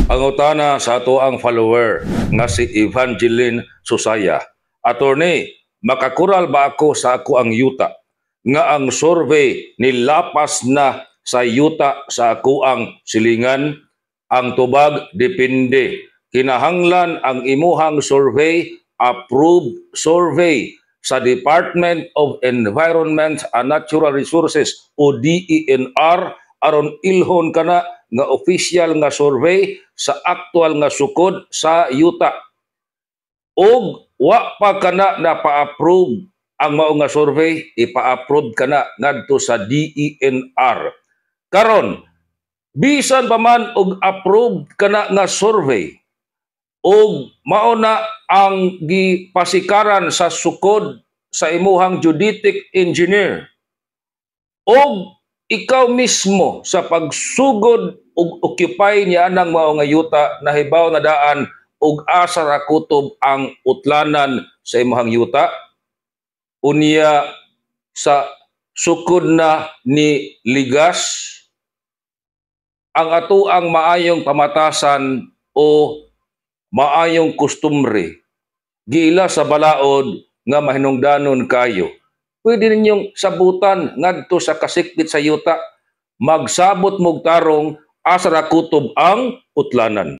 Pangutana sa atoang follower nga si Evangeline Susaya. "Attorney, makakural ba ako sa akoang yuta nga ang survey nilapas na sa yuta sa akoang silingan?" Ang tubag, depende. Kinahanglan ang imuhang survey approved survey sa Department of Environment and Natural Resources o DENR aron ilhon kana nga official nga survey sa aktual nga sukod sa yuta. Og wa pa kana na pa-approve ang mao nga survey, ipa-approve kana ngadto sa DENR. Karon, bisan pa man og approve kana nga survey og mao na ang gipasikaran sa sukod sa imuhang geodetic engineer og ikaw mismo sa pagsugod og occupy niya nang mao nga yuta, nahibaw na daan og asa ra kutob ang utlanan sa imuhang yuta, unya sa sukod na ni ligas, ang atoang maayong pamatasan o maayong kustumbre, giila sa balaod nga mahinungdanon kayo, pwede ninyong sabutan ngadto sa kasikbit sa yuta, magsabot mog tarong asa ra kutob ang utlanan.